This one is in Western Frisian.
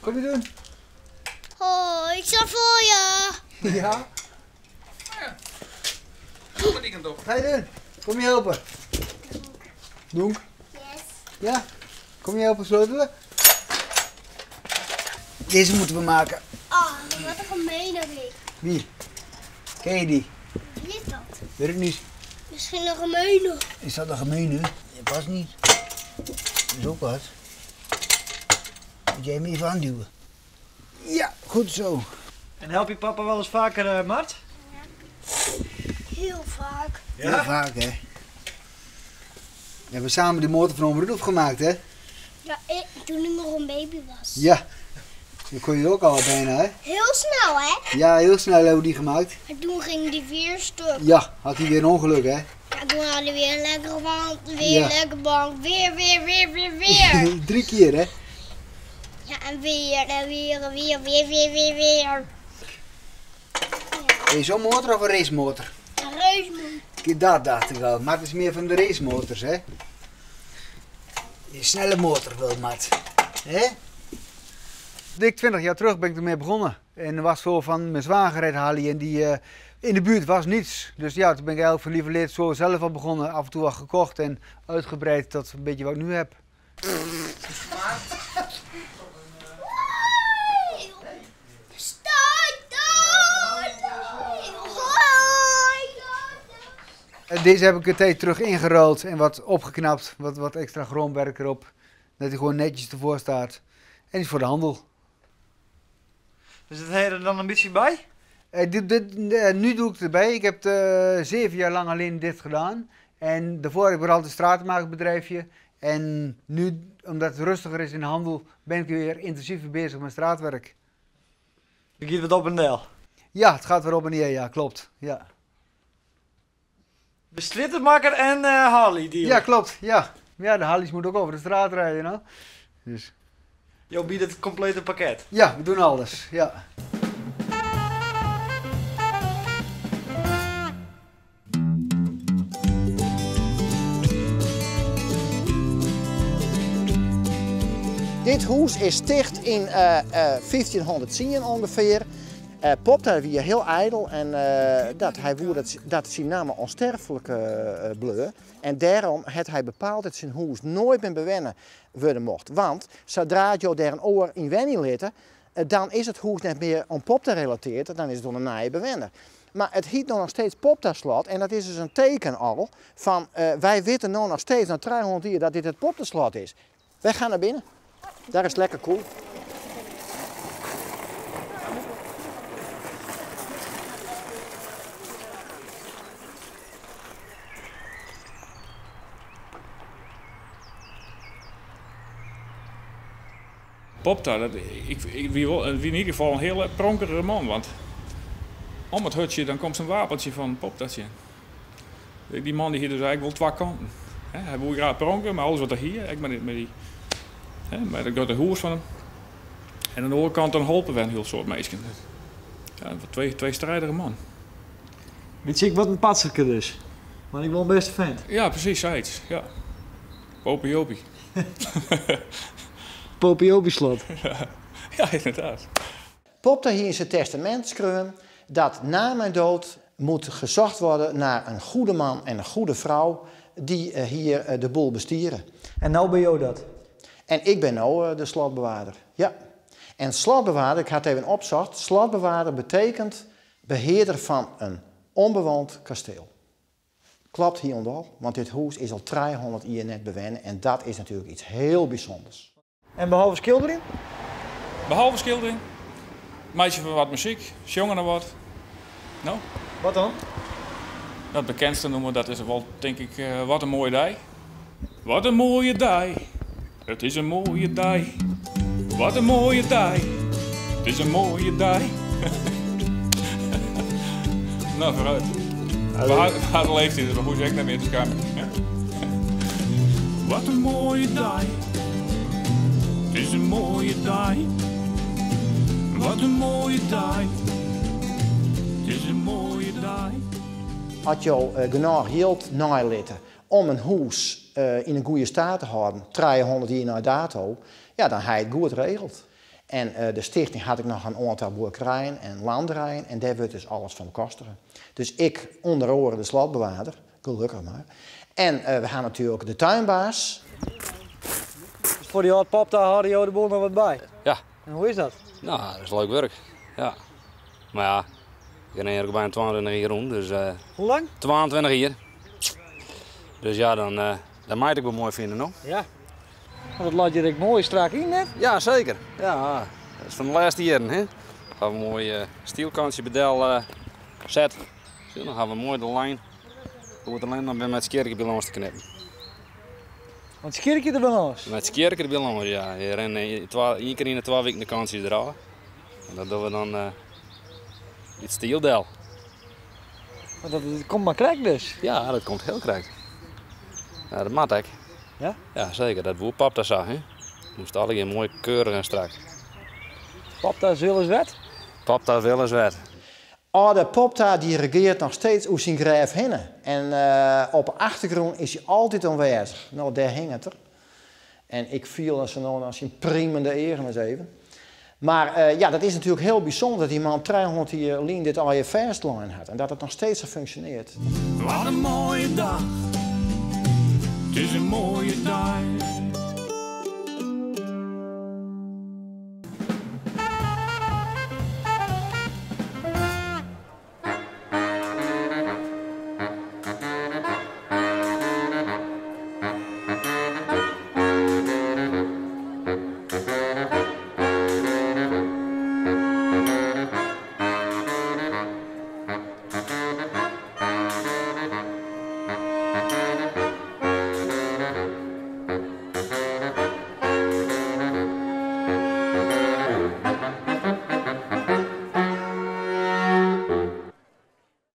Kom je doen? Hoi, ik sta voor je. Ja. Ja. Kom die kant op. Ga je doen? Kom je helpen? Donk. Yes. Ja? Kom je helpen sleutelen? Deze moeten we maken. Oh, wat een gemene Rick. Wie? Ken je die? Wie is dat? Weet ik niet. Misschien een gemene. Is dat een gemene? Dat past niet. Dat is ook wat. Moet jij hem even aanduwen? Ja, goed zo. En help je papa wel eens vaker, Mart? Heel vaak. Ja? Heel vaak, hè. We hebben samen de motor van oom Rudolf gemaakt, hè? Ja, ik, toen ik nog een baby was. Ja. Dat kon je ook al bijna, hè? Heel snel, hè? Ja, heel snel hebben we die gemaakt. En toen ging die weer stuk. Ja, had hij weer een ongeluk, hè? Ja, toen hadden we weer een lekkere band, weer Ja. een lekkere band, weer, weer, weer, weer, weer. 3 keer, hè? Ja, en weer, en weer, en weer, weer, weer, weer, weer. Is zo'n motor of een racemotor? Een racemotor. Dat dacht ik wel. Mart is meer van de racemotors, hè? Die snelle motor wil Mart. Hè? Dik 20 jaar terug ben ik ermee begonnen. En was zo van mijn zwager uit Harley en die in de buurt was niets. Dus ja, toen ben ik eigenlijk van lieverleerd zo zelf al begonnen. Af en toe al gekocht en uitgebreid tot een beetje wat ik nu heb. Deze heb ik een tijd terug ingeruild en wat opgeknapt, wat extra grondwerk erop. Dat hij gewoon netjes ervoor staat. En die is voor de handel. Dus dat heb je er dan een beetje bij? Nu doe ik het erbij. Ik heb 7 jaar lang alleen dit gedaan. En daarvoor heb ik vooral het stratenmakerbedrijfje. En nu, omdat het rustiger is in de handel, ben ik weer intensiever bezig met straatwerk. Je gaat wat op en neer? Ja, het gaat weer op en neer, ja, klopt. Ja. De strietenmaker en Harley dealer. Ja, klopt. Ja. Ja, de Harleys moeten ook over de straat rijden, hè? Dus. Jou biedt het complete pakket? Ja, we doen alles, ja. Dit huis is sticht in 1510 ongeveer. Popta wie heel ijdel en dat hij woer dat zijn naam onsterfelijk bleu. En daarom had hij bepaald dat zijn huis nooit meer bewennen worden mocht. Want zodra je daar een oor in wenning liet, dan is het huis niet meer om Popta gerelateerd, dan is het onder een nieuwe bewenner. Maar het heet nog steeds Poptaslot en dat is dus een teken al van wij weten nou nog steeds na 300 jaar dat dit het Poptaslot is. Wij gaan naar binnen. Daar is het lekker koel. Popta, dat, ik, ik, wie wil, wie in ieder geval een hele pronkere man, want om het hutje dan komt zo'n wapentje van Poptaatje. Die man die hier dus eigenlijk wel twee kanten. Hè, hij wil graag pronken, maar alles wat er hier, ik met die, hè, met de grote hoers van hem. En aan de andere kant dan holpen we een heel soort meisjes. Ja, twee strijdige man. Weet je, ik word een patserke dus. Maar ik wil een beste vent. Ja, precies, zoiets. Ja. Popie-jopie. Popie-jopie-slot. Ja, inderdaad. Popta hier in zijn testament schreeuwen dat na mijn dood moet gezocht worden naar een goede man en een goede vrouw die hier de boel bestieren. En nou ben jou dat? En ik ben nou de slotbewaarder, ja. En slotbewaarder, ik had het even opzocht, slotbewaarder betekent beheerder van een onbewoond kasteel. Klopt hieronder, want dit huis is al 300 jaar net bewennen en dat is natuurlijk iets heel bijzonders. En behalve schildering? Behalve schildering, meisje van wat muziek, jongen en wat. Nou? Wat dan? Dat bekendste noemen, dat is wel, denk ik, wat een mooie dag. Wat een mooie dag, het is een mooie dag. Wat een mooie dag, het is een mooie dag. Nou, vooruit. Waar leeft hij, dus hoe zeg ik nou meer te schuimen? Wat een mooie dag, het is een mooie dag. Wat een mooie dag, het is een mooie dag. Als je genoeg geld nalitten om een huis in een goede staat te houden, 300 jaar na dato, ja, dan hij het goed geregeld. En de stichting hat ek noch in oantal buorkerijen en landerijen en dêr wurdt dus alles fan bekostige. Dus ik ûnder oare de slotbewaarder, gelokkich mar. En we ha natuerlik de tuinbaas. Dus foar dy âld Popta hâlde jo de boel noch wat by? Ja. En hoe is dat? Nou, dat is leuk wurk. Ja. Mar ja, ik rin hjir byna 22 jier rûn, dus... Hoe lang? 22 jier. Dus ja, dan, dan mei ik it wol moai fine, no? Ja. Want dat leit hjir ek moai strak yn, net? Ja, seker. Ja, dat is fan de lêste jierren, hè. Ha we in moai stielkantsje by del set. Sjoch, dan ha we moai de lijn. Hoecht allinne noch mar mei it skjirke by lâns te knippen. Want skjirke der by lâns? Mei it skjirke der by lâns, ja. Je rinne ien kear yn de twa wiken de kantsjes derôf. En dat dogge we dan by it stiel del. Want dat komt mar krekt dus? Ja, dat komt hiel krekt. Ja, dat moat ek. Ja? Ja, seker. Dat woe Popta sa, hè. Moast allegear moai keurich en strak. Popta's wil is wet? Popta's wil is wet. Alde Popta dy regeart noch steeds oer syn grêf hinne. En op 'e achtergrûn is hy altyd oanwêzich. No, dêr hinget er. En ik fiel sa no en dan syn primende eagen ris even. Mar ja, dat is natuerlik hiel bysûnder dat dy man 300 jier lyn dit allegear fêstlein hat en dat it noch steeds sa funksjonearret. Wat in moaie dag, it is in moaie dei.